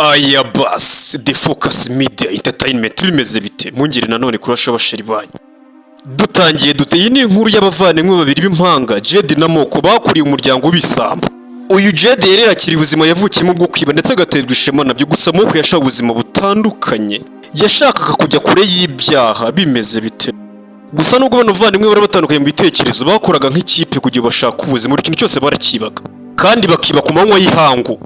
Aya basi, The Focus Media Entertainment, bimeze bite? Mungire nanone kurasha abasheri banyu. Dutangiye dute? Iyi ni inkuru y'abavandimwe babiri b'impanga, Jed na Moko, bakuriye umuryango w'ibisambo. Uyu Jed yari yakiriye ubuzima yavukiyemo bwo kwiba, ndetse agaterwa ishema nabyo. Gusa Moko yashaka ubuzima butandukanye, yashakaga kujya kure y'ibyaha. Bimeze bite? Gusa nubwo bano bavandimwe bari batandukanye mu bitekerezo, bakoraga nk'ikipe kugira bashaka ubuzima. Buri kintu cyose barakibaga, kandi bakiba ku manywa y'ihangu.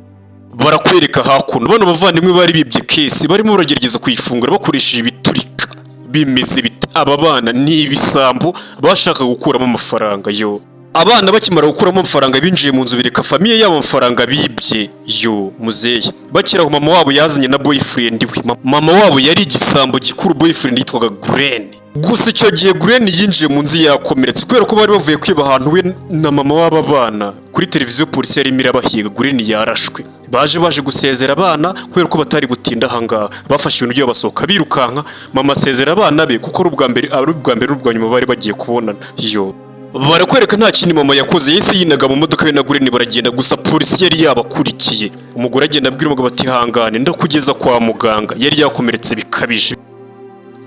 Barakwereka hakuno bano bavandimwe bari bibye case, barimo baragerageza kuyifungura bakoresheje ibiturika. Bimeze bite? Aba bana ni ibisambo, bashaka gukuramo amafaranga yo. Abana bakimara gukuramo amafaranga, binjiye mu nzu, bereka famille yabo amafaranga bibye yo. Muzehe bakiri aho, mama wabo yazanye na boyfriend we. Mama wabo yari igisambo gikuru, boyfriend yitwaga Glenn. Gusa icyo gihe Glenn yinjiye mu nzu yakomeretse, kubera ko bari bavuye kwiba ahantu we na mama w'aba bana. Kuri televiziyo polisi yarimo irabahiga, Glenn yarashwe. Baje gusezera abana kubera ko batari butinda ahangaha. Bafashe ibintu byabo basohoka birukanka. Mama asezera abana be, kuko ari ubwa mbere n'ubwa nyuma bari bagiye kubonana yo. Barakwereka nta kindi mama yakoze, yahise yinaga mu modoka ye na Glenn baragenda. Gusa polisi yari yabakurikiye. Umugore agenda abwira umugabo ati: "Hangane, ndakugeza kwa muganga." Yari yakomeretse bikabije.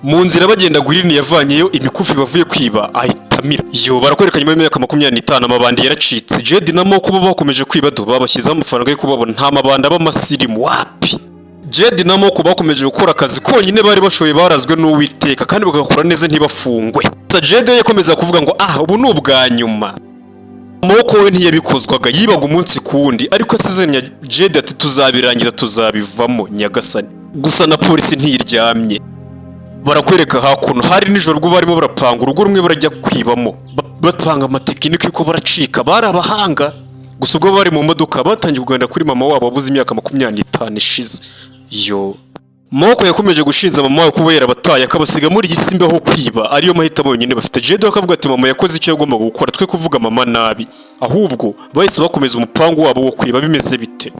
Mu nzira bagenda, Glenn yavanyeyo imikufi bavuye kwiba, ahita amira yo. Barakwereka nyuma y'imyaka 25 amabandi yaracitse. Jed na Moko bo bakomeje kwiba do, babashyizeho amafaranga yo kubabona. Nta mabandi aba amasirimu wapi. Jed na Moko bakomeje gukora akazi konyine bari bashoboye, barazwe n'Uwiteka, kandi bagakora neza ntibafungwe. Gusa Jed we yakomeza kuvuga ngo: "Ah, ubu ni ubwa nyuma." Moko we ntiyabikozwaga, yibaga umunsi ku wundi, ariko asezeranya Jed ati: "Tuzabirangiza, tuzabivamo." Nyagasani! Gusa na polisi ntiyiryamye. Barakwereka hakuno hari nijoro, ubwo barimo barapanga urugo rumwe barajya kwibamo, bapanga amatekinike yuko baracika. Bari abahanga. Gusa ubwo bari mu modoka, batangiye kuganira kuri mama wabo wabuze imyaka 25 ishize yo. Moko yakomeje gushinja mama wabo kuba yarabataye, akabasiga muri iyi si mbeho, kwiba ariyo mahitamo yonyine bafite. Jed akavuga ati: "Mama yakoze icyo yagombaga gukora, twe kuvuga mama nabi." Ahubwo bahise bakomeza umupangu wabo wo kwiba. Bimeze bite?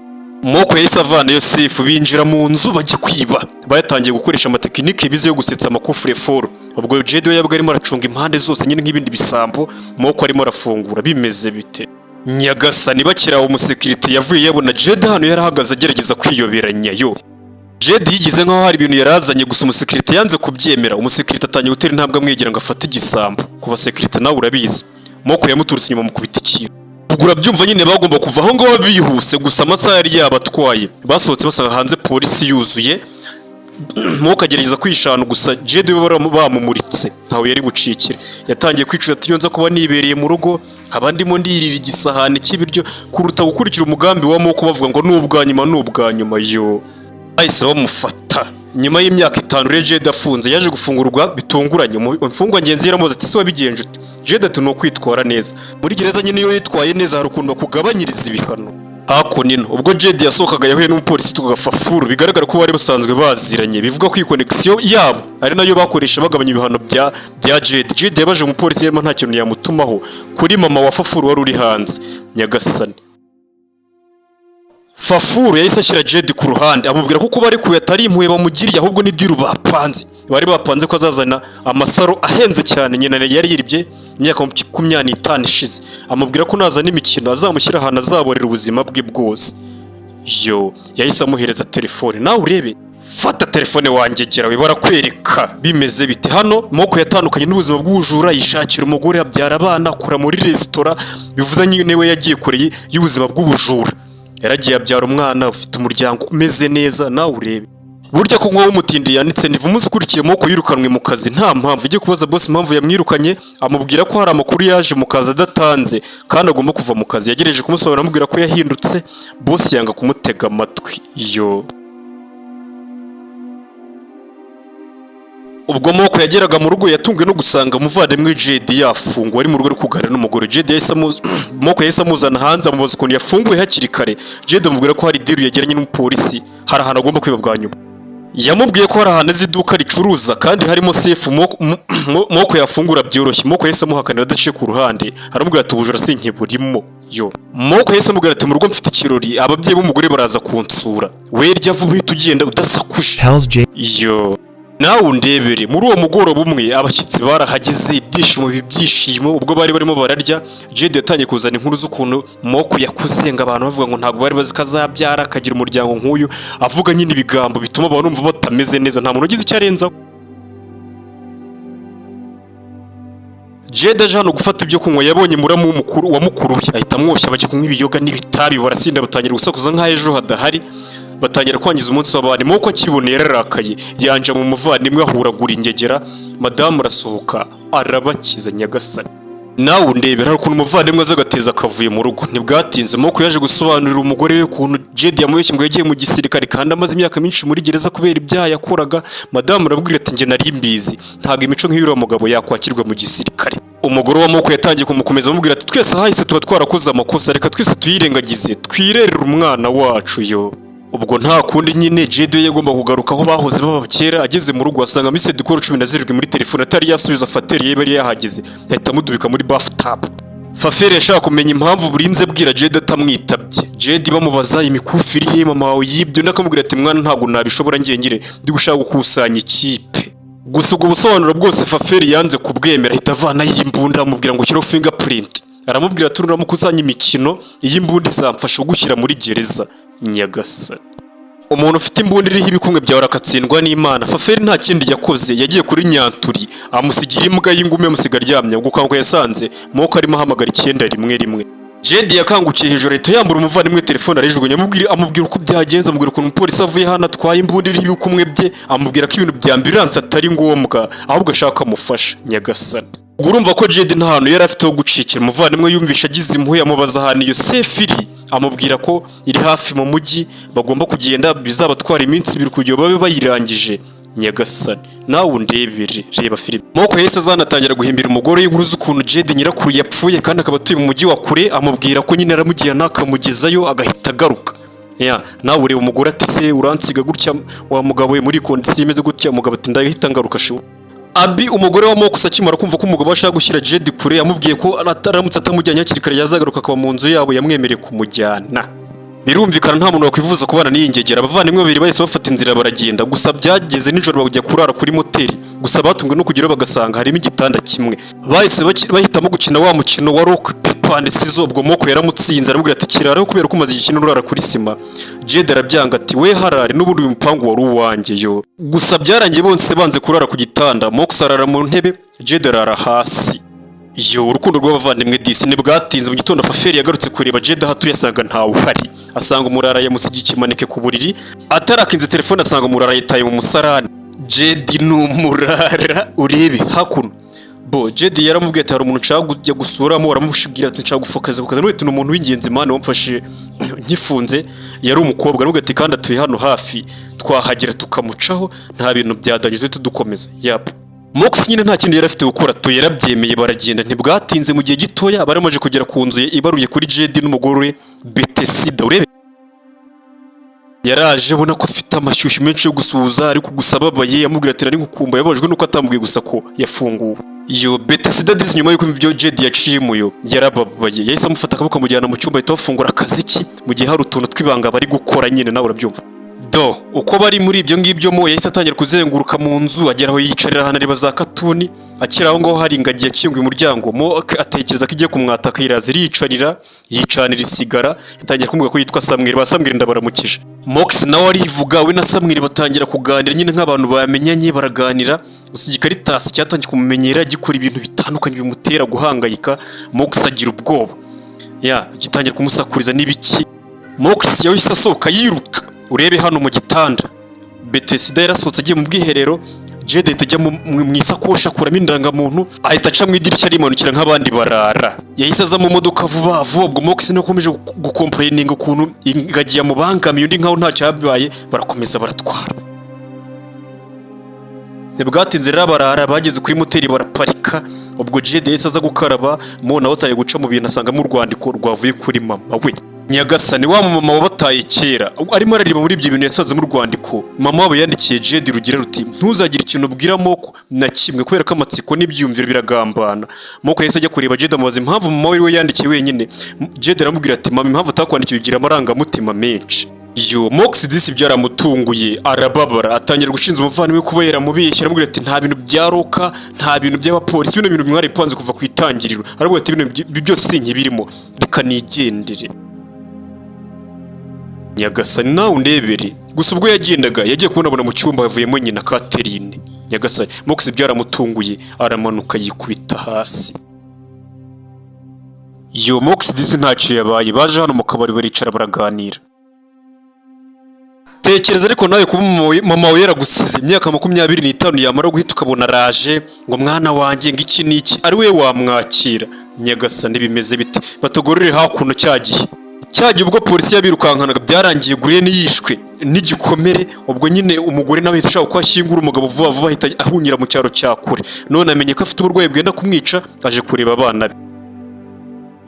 Moko yahise avanayo safe, binjira mu nzu bajya kwiba. Batangiye gukoresha amatekinike bize yo gusetsa amacoffre-fort. Ubwo Jed we yabaga arimo aracunga impande zose nyine nk'ibindi bisambo, Moko arimo arafungura. Bimeze bite? Nyagasani! Bakiri aho, umusekirite yavuye yabona Jed hano yarahagaze agerageza kwiyoberanya yo. Jed yigize nkaho hari ibintu yarazanye, gusa umusekirite yanze kubyemera. Umusekirite atangiye gutera intambwe amwegera ngo afate igisambo. Ku basekirite nawe urabizi. Moko yamuturutse inyuma, mukubita ikintu. Ubwo urabyumva nyine, bagomba kuva aho ngaho bihuse. Gusa amasaha yari yabatwaye. Basohotse basanga hanze polisi yuzuye. Moko agerageza kwishana, gusa Jed we bamumuritse, ntawe yari bucikire. Yatangiye kwicuza ati: "Iyo nza kuba nibereye mu rugo, nkaba ndimo ndirira igisahani cy'ibiryo, kuruta gukurikira umugambi wa Moko bavuga ngo ni ubwa nyuma, ni ubwa nyuma." Yo, bahise bamufata. Nyuma y'imyaka 5 rero Jed afunze, yaje gufungurwa bitunguranye. Imfungwa ngenzi yaramubaza ati: "Ese wabigenje ute?" Jed ati: "Ni ukwitwara neza muri gereza nyine. Iyo yitwaye neza hari ukuntu bakugabanyiriza ibihano." Hakuno ino, ubwo Jed yasohokaga, yahuye n'umupolisi witwaga Fafuru. Bigaragara ko bari basanzwe baziranye, bivuga ko iyi connection yabo ari nayo bakoresha bagabanya ibihano bya Jed. Jed yabaje umupolisi yarimo nta kintu yamutumaho kuri mama wa Fafuru wari uri hanze. Nyagasani! Fafuru yahise ashyira Jed ku ruhande, amubwira ko kuba arekuye atari impuhwe bamugiriye, ahubwo ni deal bapanze. Bari bapanze ko azazana amasaro ahenze cyane nyina yari yiribye imyaka 25 ishize. Amubwira ko nazana imikino azamushyira ahantu azaborera ubuzima bwe bwose yo. Yahise amuhereza telefone. Nawe urebe, fata telefone wanjye gera we. Barakwereka bimeze bite hano? Moko yatandukanye n'ubuzima bw'ubujura, yishakira umugore, abyara abana, akora muri resitora. Bivuze nyine we yagiye kure y'ubuzima bw'ubujura, yaragiye abyara umwana, ufite umuryango umeze neza. Nawe urebe burya ko nk'uwo umutindi yanitse niva. Umunsi ukurikiye Moko yirukanwe mu kazi nta mpamvu. Ujye kubaza boss impamvu yamwirukanye, amubwira ko hari amakuru yaje mu kazi adatanze kandi agomba kuva mu kazi. Yagerageje kumusobanurira, amubwira ko yahindutse, boss yanga kumutega amatwi yo. Ubwo Moko yageraga mu rugo, yatunguwe no gusanga umuvandimwe Jed yafunguwe, ari mu rugo ari kuganira n'umugore. Jed yahise Moko yahise amuzana hanze, amubaza ukuntu yafunguwe hakiri kare. Jed amubwira ko hari deal yagiranye n'umupolisi, hari ahantu agomba kwiba bwa nyuma. Yamubwiye ko hari ahantu azi iduka ricuruza kandi harimo safe Moko yafungura byoroshye. Moko yahise amuhakanira adaciye ku ruhande, aramubwira ati: "Ubujura sinkiburimo." Yo, Moko yahise amubwira ati: "Mu rugo mfite ikirori, ababyeyi b'umugore baraza kunsura. Werya vuba, uhita ugenda udasakuje." Tells Jade Yo. Nawe undebere. Muri uwo mugoroba umwe, abashyitsi barahageze, ibyishimo biba ibyishimo. Ubwo bari barimo bararya, Jade yatangiye kuzana inkuru z'ukuntu Moko yakuze, ngo abantu bavuga ngo ntabwo bari bazi ko azabyara akagira umuryango nk'uyu. Avuga nyine ibigambo bituma abantu bumva batameze neza. Nta muntu ugize icyo arenzaho. Jade aje hano gufata ibyo kunywa, yabonye muramu w'umukuru wa mukuru we, ahita amwoshya, bajya kunywa ibiyoga n'ibitabi, barasinda, batangira gusakuza nk'aho ejo hadahari, batangira kwangiza umunsi w'abandi. Moko akiboneye yararakaye, yanja mu muvandimwe, ahuragura ingegera. Madamu arasohoka arabakiza. Nyagasani, nawe undebera. Hari ukuntu umuvandimwe aza agateza akavuyo mu rugo. Ntibwatinze, Moko yaje gusobanurira umugore we ukuntu Jade yamubeshye ngo yagiye mu gisirikare kandi amaze imyaka myinshi muri gereza kubera ibyaha yakoraga. Madamu arabwira ati: "Njye nari mbizi, ntabwo imico nk'iy'uriya mugabo yakwakirwa mu gisirikare." Umugore wa Moko yatangiye kumukomeza, amubwira ati: "Twese ahahise tuba twarakoze amakosa, reka twese tuyirengagize, twirerere umwana wacu." Yo, ubwo nta kundi nyine, Jade yagomba kugaruka aho bahoze baba kera. Ageze mu rugo asanga missed call 17 muri telefone atari yasubiza. Fateri ye yari yahageze, ahita amudubika muri bathtub. Faferi yashaka kumenya impamvu burinze bwira Jade atamwitabye. Jade bamubaza imikufi iri he mama wawe yibye, undi akamubwira ati: "Mwana, ntabwo nabishobora ngengire, ndi gushaka gukusanya ikipe." Gusa ubwo busobanuro bwose Faferi yanze kubwemera, ahita avanayo imbunda, amubwira ngo shyireho fingerprint. Aramubwira ati: "Uramukusanya imikino, iyi mbunda izamfasha kugushyira muri gereza." Nyagasani, umuntu ufite imbunda iriho ibikumwe byawe arakatsindwa n'Imana. Faferi nta kindi yakoze, yagiye kuri Nyanturi, amusigira imbwa y'ingume, amusiga aryamye. Gukanguka yasanze Moko arimo ahamagara 911. Jade yakangukiye hejuru, ahita yambura umuvandimwe telefone, arayijugunya. Amubwira uko byagenze, amubwira ukuntu umupolisi avuye hano atwaye imbunda iriho ibikumwe bye, amubwira ko ibintu bya ambulance atari ngombwa, ahubwo ashaka amufasha. Nyagasani, ubwo urumva ko Jade nta hantu yari afite ho gucikira. Umuvandimwe yumvishe agize impuhwe, amubaza ahantu iyo safe iri, amubwira ko iri hafi mu mujyi, bagomba kugenda, bizabatwara iminsi 2 kugira babe bayirangije. Nyagasani, nawe undebere. Reba filime. Moko yahise azanatangira guhimbira umugore w'inkuru z'ukuntu Jade nyirakuru yapfuye kandi akaba atuye mu mujyi wa kure, amubwira ko nyine aramujyana akamugezayo agahita agaruka. Ya, nawe ureba. Umugore ati: "Se uransiga gutya wa mugabo we, muri condition imeze gutya?" Umugabo ati: "Ndahita ngaruka shiwe." Abi, umugore wa Moko, akimara kumva ko umugabo ashaka gushyira Jade kure, yamubwiye ko aramutse atamujyanye hakiri kare yazagaruka akaba mu nzu yabo. Yamwemereye kumujyana. Birumvikana, nta muntu wakwifuza kubana n'iyi ngegera. Abavandimwe babiri bahise bafata inzira baragenda. Gusa byageze nijoro bajya kurara kuri moteri. Gusa batunguwe no kugeraho bagasanga harimo igitanda kimwe. Bahise bahitamo gukina wa mukino wa rock paper and scissors. Ubwo Moko yaramutsinze, aramubwira ati: "Kiraraho kubera ko umaze igihe kinini urara kuri sima." Jade arabyanga ati: "We harare, n'ubundi uyu mupangu wari uwanjye." Yo, gusa byarangiye bose banze kurara ku gitanda. Moko arara mu ntebe, Jade arara hasi. Yo, urukundo rw'abavandimwe disi! Ntibwatinze, mu gitondo Faferi yagarutse kureba Jade aho atuye, asanga ntawe uhari, asanga umurara yamusigiye ikimaneke ku buriri. Atarakinze telefone, asanga umurara yitaye mu musarani. Jade ni umurara. Urebe hakuno bo, Jade yaramubwiye ati: "Hari umuntu nshaka kujya gusuramo." Aramubwira ati: "Nshaka gufokaza ku kazi." Aramubwira ati: "Ni umuntu w'ingenzi man, wamfashe nkifunze, yari umukobwa." Aramubwira ati: "Kandi atuye hano hafi, twahagera tukamucaho, nta bintu byadangije, duhita dukomeza." Yap, Mox nyine nta kindi yari afite gukora to, yarabyemeye, baragenda. Ntibwatinze, mu gihe gitoya bari bamaze kugera ku nzu ye ibaruye kuri Jade n'umugore we Betesida. Urebe, yaraje abona ko afite amashyushyu menshi yo gusuhuza, ariko gusa ababaye. Amubwira ati: "Nari ngukumbuye." Yababajwe nuko atamubwiye gusa ko yafunguwe. Iyo Betesida disi, nyuma y'uko ibyo Jade yaciyemuyo, yarababaye, yahise amufata akaboko amujyana mu cyumba, ahita bafungura akaziki mu gihe hari utuntu tw'ibanga bari gukora nyine. Nawe urabyumva do, uko bari muri ibyo ngibyo, mo yahise atangira kuzenguruka mu nzu, agera aho yiyicarira ahantu areba za katuni. Akiri aho ngaho, hari ingagi yakinguye umuryango. Mo atekereza ko igiye kumwataka, iraza iriyicarira, yicanira isigara, itangira kumubwira ko yitwa Samweli. Ba Samweli, ndabaramukije. Mox nawe arivuga, we na Samweli batangira kuganira nyine nk'abantu bamenyanye, baraganira. Gusa igikaritasi cyatangiye kumumenyera, gikora ibintu bitandukanye bimutera guhangayika. Mox agira ubwoba, ya gitangira kumusakuriza n'ibiki. Mox yahise asohoka yiruka. Urebe hano mu gitanda, Betesida yarasohotse agiye mu bwiherero. Jade ahita ajya mu isakoshi, akuramo indangamuntu, ahita aca mu idirishya arimanukira nk'abandi barara. Yahise aza mu modoka vuba vuba. Ubwo Mox niwe akomeje gucomplaininga ukuntu ingagi yamubangamiye, undi nkaho nta cyabaye, barakomeza baratwara. Ntibwatinze rero, barara bageze kuri moteri baraparika. Ubwo Jade yahise aza gukaraba, mo nawe atangiye guca mu bintu, asangamo urwandiko rwavuye kuri mama we. Nyagasani, wa mama wabataye kera arimo arareba muri ibyo bintu yasanzemo urwandiko mama wabo yandikiye Jade, rugira ruti: "Ntuzagire ikintu ubwira Moko na kimwe, kubera ko amatsiko n'ibyiyumviro biragambana." Moko yahise ajya kureba Jade, amubaza impamvu mama we yandikiye wenyine. Jade aramubwira ati: "Mama, impamvu atakwandikiye, ugira amarangamutima menshi." Yo, Mox disi byaramutunguye, arababara, atangira gushinja umuvandimwe kuba yaramubeshye. Aramubwira ati: "Nta bintu bya locker, nta bintu by'abapolisi, bino bintu mwaripanze kuva ku itangiriro." Aravuga ati: "Bino byose sinkibirimo, reka nigendere." Nyagasani, nawe undebere. Gusa ubwo yagendaga, yagiye kubonabona mu cyumba havuyemo nyina Catherine. Nyagasani, Mox byaramutunguye, aramanuka yikubita hasi. Yo, Mox disi ntacyo yabaye. Baje hano mu kabari, baricara, baraganira. Tekereza ariko nawe kuba mama wawe yaragusize imyaka 25, yamara guhita ukabona araje ngo: "Mwana wanjye," ngo iki n'iki, ari we wamwakira. Nyagasani, bimeze bite? Batugorore hakuno. Cya gihe, cya gihe ubwo polisi yabirukankanaga, byarangiye Gurene yishwe n'igikomere. Ubwo nyine umugore nawe ahita ashaka ko ashyingura umugabo vuba vuba, ahita ahungira mu cyaro cya kure. None amenye ko afite uburwayi bwenda kumwica, aje kureba abana be.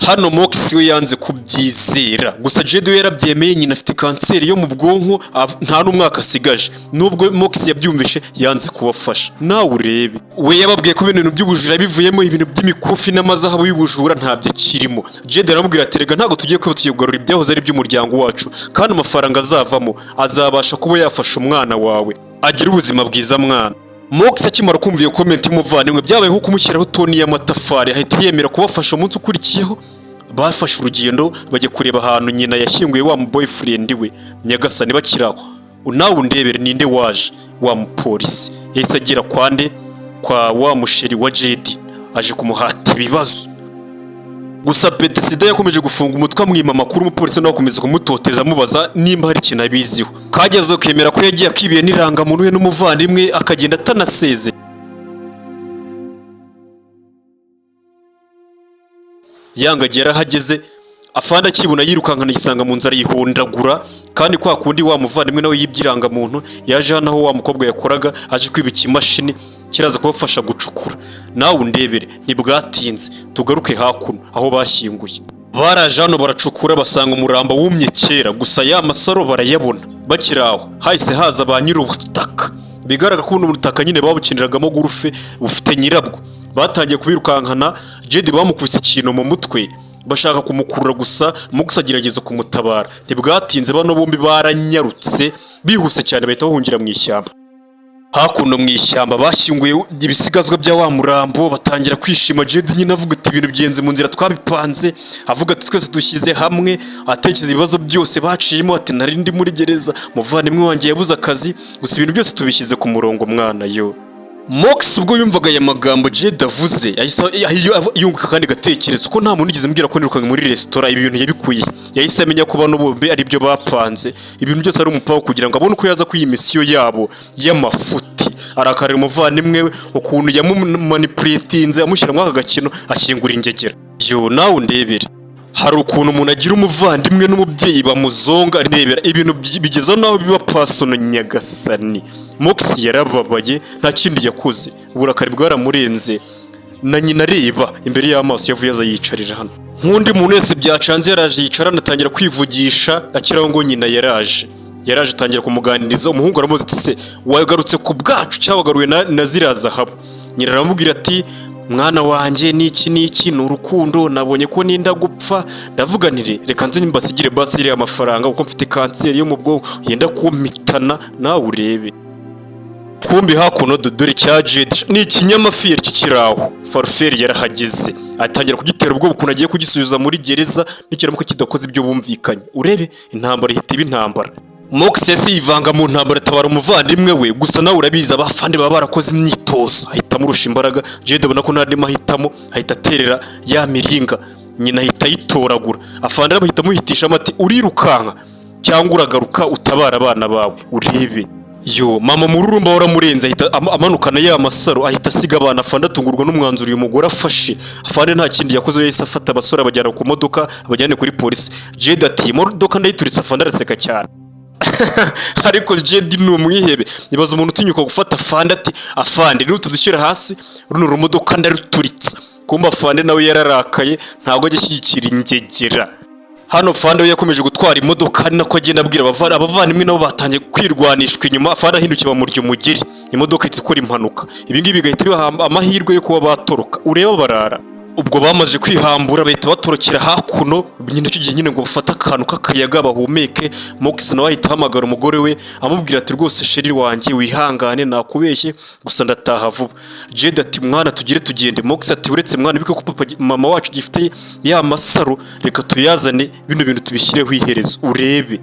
Hano Mox we yanze kubyizera, gusa Jade we yarabyemeye. Nyina afite kanseri yo mu bwonko, nta n'umwaka asigaje. Nubwo Mox yabyumvishe, yanze kubafasha. Nawe urebe, we yababwiye ko ibintu by'ubujura bivuyemo, ibintu by'imikufi n'amazahabu y'ubujura ntabyo akirimo. Jade aramubwira ati: "Rega ntabwo tugiye kuba, tugiye kugarura ibyahoze ari iby'umuryango wacu, kandi amafaranga azavamo azabasha kuba yafasha umwana wawe agira ubuzima bwiza, mwana." Mox akimara kumva iyo comment y'umuvandimwe, byabaye nko kumushyiraho toni y'amatafari, ahita yemera kubafasha. Umunsi ukurikiyeho bafashe urugendo bajya kureba ahantu nyina yashyinguye wa mu boyfriend we. Nyagasani, bakiri aho, nawe undebere, ninde waje? Wa mupolisi yahise agera kwa nde? Kwa wa musheri wa Jade, aje kumuhata ibibazo. Gusa Betesida yakomeje gufunga umutwe, amwima amakuru. Umupolisi nawe akomeza kumutoteza, amubaza nimba hari ikintu abiziho. Kageze kemera ko yagiye akibiye n'irangamuntu we n'umuvandimwe, akagenda atanaseze. Yangagiye yarahageze. Afande akibona yirukankana, yisanga mu nzara, yihondagura. Kandi kwa kundi wa muvandimwe nawe yibye irangamuntu, yaje hano aho wa mukobwa yakoraga, aje kwiba ikimashini kiraza kubafasha gucukura. Nawe undebere, ntibwatinze. Tugaruke hakuno aho bashyinguye. Baraje hano baracukura, basanga umurambo wumye kera, gusa ya masaro barayabona. Bakiri aho, hahise haza ba nyir'ubutaka. Bigaragara ko buno butaka nyine babukiniragamo golf bufite nyirabwo. Batangiye kubirukankana. Jedi bamukubise ikintu mu mutwe, bashaka kumukurura, gusa Mugisa agerageza kumutabara. Ntibwatinze, bano bombi baranyarutse bihuse cyane, bahita bahungira mu ishyamba. Hakuno mu ishyamba bashyinguye ibisigazwa bya wa murambo, batangira kwishima. Jedi nyine avuga ati: "Ibintu bigenze mu nzira twabipanze." Avuga ati: "Twese dushyize hamwe." Atekereza ibibazo byose baciyemo, ati: "Nari ndi muri gereza, umuvandimwe wanjye yabuze akazi, gusa ibintu byose tubishyize ku murongo, mwana." Yo, Mox ubwo yumvaga aya magambo Jed avuze, yahise yunguka akandi gatekerezo ko nta muntu wigeze ambwira ko nirukanywe muri resitora, ibi bintu yabikuye. Yahise amenya ko bano bombi ari byo bapanze, ibintu byose ari umupango kugira ngo abone uko yaza kuri iyi misiyo yabo y'amafuti. Arakarira umuvandimwe we ukuntu yamumanipulatinze, amushyira muri aka gakino, ashyingura ingegera. Yo, nawe undebere, hari ukuntu umuntu agira umuvandimwe n'umubyeyi bamuzonga. Arebera ibintu bigeza naho biba personal. Nyagasani, Mox yarababaye, nta kindi yakoze, uburakari bwaramurenze. Na nyina areba imbere y'amaso, yavuye aza yicarira hano nk'undi muntu wese byacanze. Yaraje yicara, anatangira kwivugisha. Akiraho ngo nyina yaraje atangira kumuganiriza. Umuhungu aramubaza ati: "Se wagarutse ku bwacu cyangwa wagaruwe na ziriya zahabu?" Nyina aramubwira ati: "Mwana wanjye, niki niki, ni urukundo. Nabonye ko ninda gupfa, ndavuga nti reka nze mbasigire basi iriya mafaranga, kuko mfite kanseri yo mu bwonko yenda kumpitana." Nawe urebe, kumbi hakuno dore cya Jedi ni ikinyamafiyeri kikiraho. Faruferi yarahageze, atangira kugitera ubwoba ukuntu agiye kugisubiza muri gereza nikiramuka kidakoze ibyo bumvikanye. Urebe, intambara ihita iba intambara. Mox yahise yivanga mu ntambara, atabara umuvandimwe we. Gusa nawe urabizi, abafande baba barakoze imyitozo, ahita amurusha imbaraga. Jedi abona ko nta mahitamo, ahita aterera ya miringa, nyina ahita ayitoragura. Afande amuhita amuhitishamo ati: "Urirukanka cyangwa uragaruka utabara abana bawe?" Urebe yo, mama mururumba waramurenze, ahita amanukana ya masaro, ahita asiga abana. Afande atungurwa n'umwanzuro uyu mugore afashe. Afande nta kindi yakoze, yahise afata abasore, abajyana ku modoka, abajyane kuri polisi. Jedi ati: "Imodoka ndayituritse." Afande araseka cyane, ariko Jedi ni umwihebe. Ibaza umuntu utinyuka gufata afande ati: "Afande, nutudushyira hasi runo rumodoka ndaruturitsa." Kumba afande nawe yararakaye, ntabwo ajya ashyigikira ingegera. Hano fande we yakomeje gutwara imodoka, ari nako agenda abwira abavandimwe. Nabo batangiye kwirwanishwa inyuma. Afande ahindukiye, bamurya umugeri, imodoka ihita ikora impanuka. Ibi ngibi bigahita bibaha amahirwe yo kuba batoroka. Ureba barara. Ubwo bamaze kwihambura, bahita batorokera hakuno nyine. Icyo gihe nyine ngo bafate akantu k'akayaga bahumeke. Mox nawe ahita ahamagara umugore we, amubwira ati: "Rwose chérie wanjye, wihangane, nakubeshye, gusa ndataha vuba." Jed ati: "Mwana, tugire tugende." Mox ati: "Uretse mwana, biko ko papa mama wacu gifite ya masaro, reka tuyazane, bino bintu tubishyireho iherezo urebe."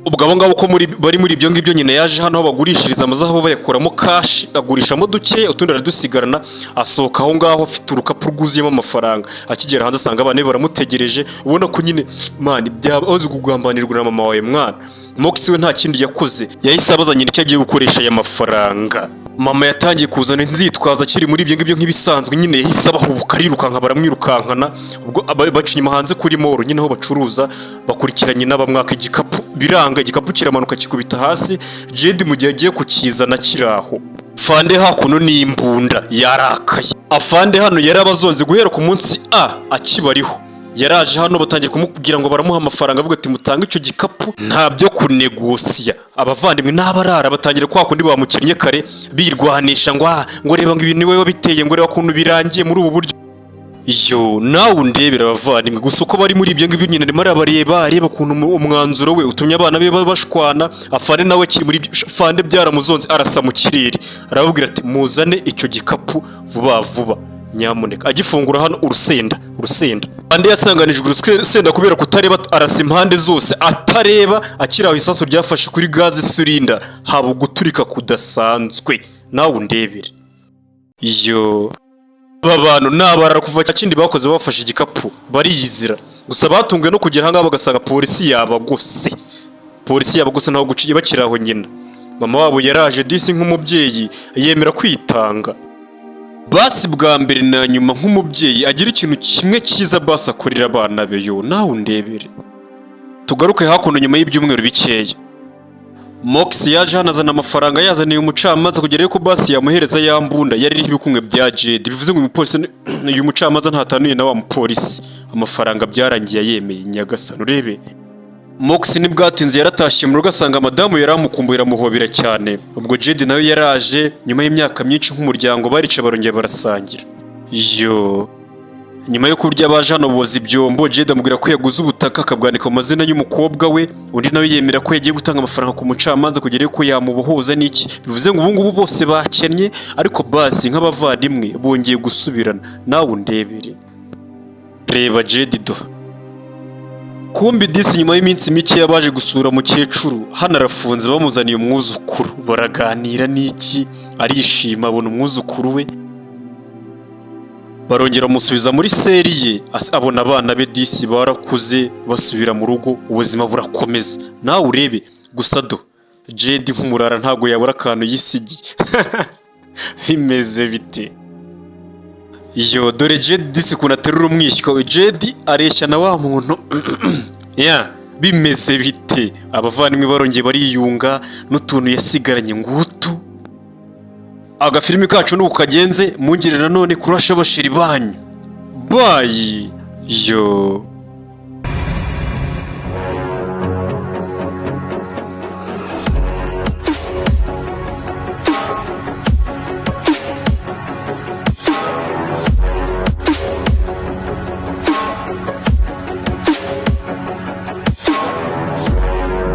Ubwo abo ngabo ko muri bari muri ibyo ngibyo nyine, yaje hano aho bagurishiriza amazahabu bayakuramo cash, agurishamo duke, utundi aradusigarana. Asohoka aho ngaho afite urukapu rwuzuyemo amafaranga. Akigera hanze asanga abana be baramutegereje. Ubona ko nyine, man, byaba uzi kugambanirwa na mama wawe mwana. Mox we nta kindi yakoze, yahise abaza nyina icyo agiye gukoresha aya mafaranga. Mama yatangiye kuzana inzitwazo akiri muri ibyo ngibyo nk'ibisanzwe nyine. Yahise abahubuka, arirukanka, baramwirukankana. Ubwo baca inyuma hanze kuri mall nyine aho bacuruza, bakurikiranye n'abamwaka igikapu, biranga, igikapu kiramanuka kikubita hasi. Jed mu gihe agiye kukizana kiri aho, Fande hakuno n'imbunda yarakaye. Afande hano yari abazonze guhera ku munsi a akibariho. Yaraje hano, batangiye kumubwira ngo baramuha amafaranga, avuga ati: "Mutange icyo gikapu, nta byo kunegosiya." Abavandimwe n'abarara batangira kwa kundi bamukennye kare, birwanisha ngo: "Ah, ngo reba, ngo ibintu niwe wabiteye, ngo reba ukuntu birangiye muri ubu buryo." Yo, nawe undebera abavandimwe gusa uko bari muri ibyo ngibyo nyine. Arimo arabareba, areba ukuntu umwanzuro we utumye abana be bashwana. Afande nawe akiri muri ibyo, Fande byaramuzonze, arasa mu kirere, arababwira ati: "Muzane icyo gikapu vuba vuba nyamuneka." Agifungura hano, urusenda, urusenda. Andi yasanganijwe urusenda kubera kutareba, arasa impande zose atareba. Akiri aho, isasu ryafashe kuri gas cylinder, haba uguturika kudasanzwe. Nawe undebere yo, aba bantu ni abarara. Kuva kindi bakoze, bafashe igikapu bariyizira. Gusa batunguwe no kugera ahangaha bagasanga polisi yabagose, polisi yabagose, ntaho guciye. Bakiri aho nyina, mama wabo yaraje disi nk'umubyeyi, yemera kwitanga. Basi bwa mbere na nyuma nk'umubyeyi agira ikintu kimwe cyiza basi akorera abana be. Yo, nawe undebere. Tugaruke hakuno nyuma y'ibyumweru bikeya, Mox yaje hano azana amafaranga, yazaniye umucamanza kugira yuko basi yamuhereza ya mbunda yari iriho ibikumwe bya Jed. Bivuze ngo uyu mupolisi, uyu mucamanza ntataniye na wa mupolisi. Amafaranga byarangiye yemeye. Nyagasani, urebe Mox ntibwatinze yaratashye mu rugo, asanga madamu yari amukumbuye, aramuhobera cyane. Ubwo Jed nawe yaraje nyuma y'imyaka myinshi, nk'umuryango barica, barongera barasangira. Yo, nyuma yo kurya baje hano boza ibyombo. Jed amubwira ko yaguze ubutaka, akabwandika mu mazina y'umukobwa we. Undi nawe yemera ko yagiye gutanga amafaranga ku mucamanza kugira ko yamubohoza n'iki. Bivuze ngo ubu ngubu bose bakennye, ariko basi nk'abavandimwe bongeye gusubirana. Nawe undebere, reba Jed do. Kumbi disi nyuma y'iminsi mike yabaje gusura mukecuru hano arafunze, bamuzaniye umwuzukuru, baraganira n'iki, arishima abona umwuzukuru we. Barongera bamusubiza muri cell ye, abona abana be disi barakuze, basubira mu rugo, ubuzima burakomeza. Nawe urebe gusa do, Jedi nk'umurara ntabwo yabura akantu yisigiye. Bimeze bite? Yo, dore Jedi disi ukuntu aterura umwishywa we. Jedi areshya na wa muntu ya. Bimeze bite? Abavandimwe barongeye bariyunga n'utuntu yasigaranye ngutu. Agafilimi kacu nuko kagenze. Mungire nanone kurasha abasheri banyu bayi yo.